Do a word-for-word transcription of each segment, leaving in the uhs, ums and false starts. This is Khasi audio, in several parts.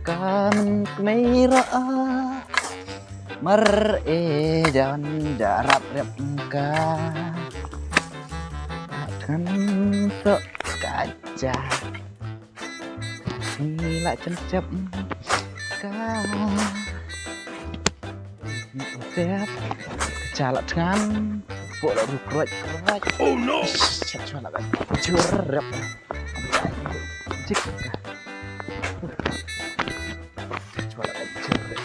Kan kmei ra mar e jan darap rep ka kan sok kaja. Ni la chen chep ka. Tep. Cha la thngan. Pok la ru kruat kruat. Oh no. Cha chwa la ka chur rep. Jik ka. Cha chwa la ka chur rep.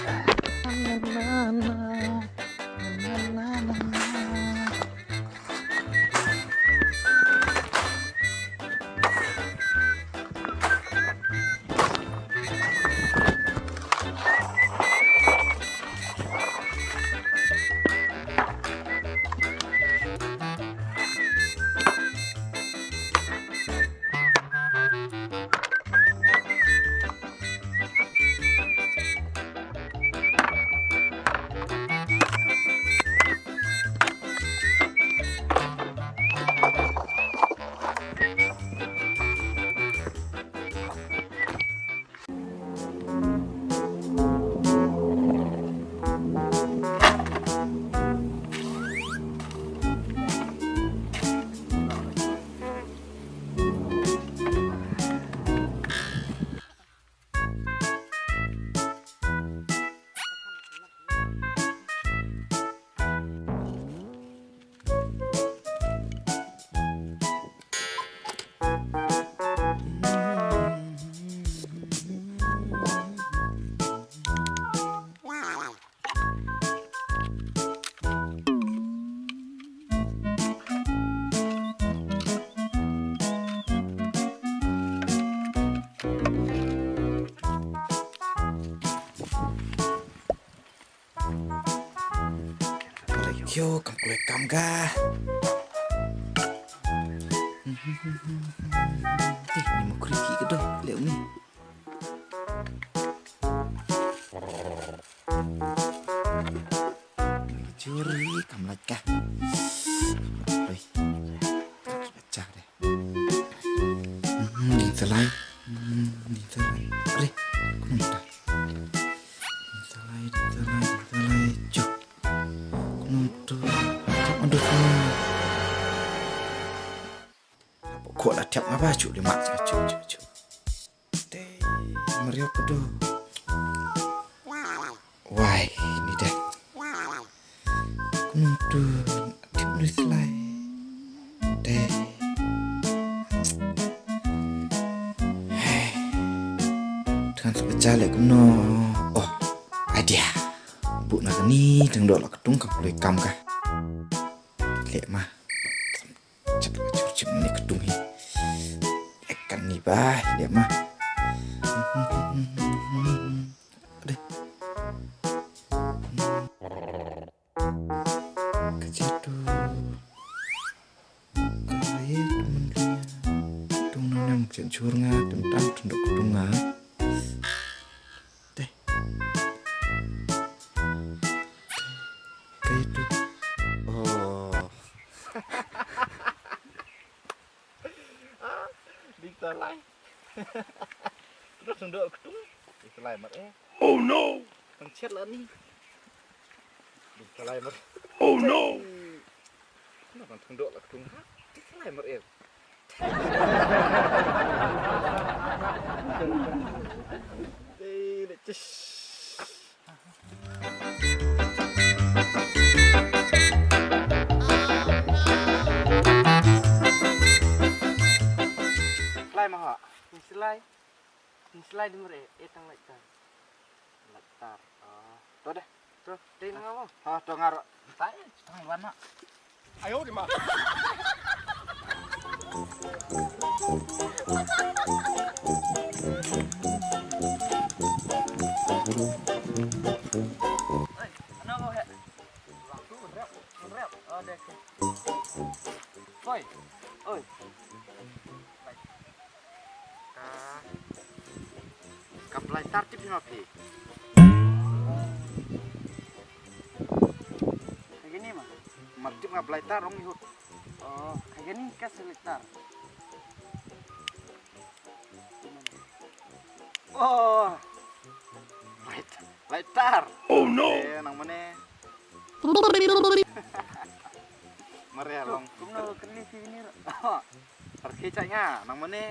Yo, kam kule kam ga. Teh, ni mo kri ki kedo, leu ni. Churi kam lait ka. Oi. Pecah deh. Hmm, ding salai. Hmm, ding salai. Re, kunum ta. Ding salai, ding salai, ding salai. Chu. Kunum tu. Aduh, kunum. Ko la tiap ngaba chu di mak chu chu chu. Te meriau kedo. Wai, ni deh. Kunum tu tip ni selai. Te. Hei. Dengan sebeca lek kumno. Oh, idea. Bu nak ni tengdok lak ketung kap lui kam kah. Lek mah. Chak chur chim ni ketung hi. Ekan ni ba, dia mah. Deh. Kecil tu. Kaya tu mendunia. Tung nang nang cek chur nga tentang tunduk ketung nga. Teh. Kaei tu? Oh. Ding salai. Terus nunduk ketung. Ding salai mar eh. Oh no. Tang chet lah ni. Ding salai mar. Oh no. Kenapa nunduk lah ketung ha? Ding salai mar eh. Lai ma ha. Ni silai. Ni silai di mere. Eh, tang lai tar. Lai tar. Oh. To deh. To, dei na nga mo. Ha, to nga ro. Tai, tang wan na. Ayo di ma. Oi, ano mo he? Rep, rep. Oh, deh. Oi. Oi. Ka, ka blai tar tip hi ma phi. Kini ma. Mar tip nga blai tar ong ihut. Oh, kagani ka selector. Oh. Light, lighter. Oh no. Eh, nang mane. Mare long. Kumno kali sini. Arkhi chanya, nang mane.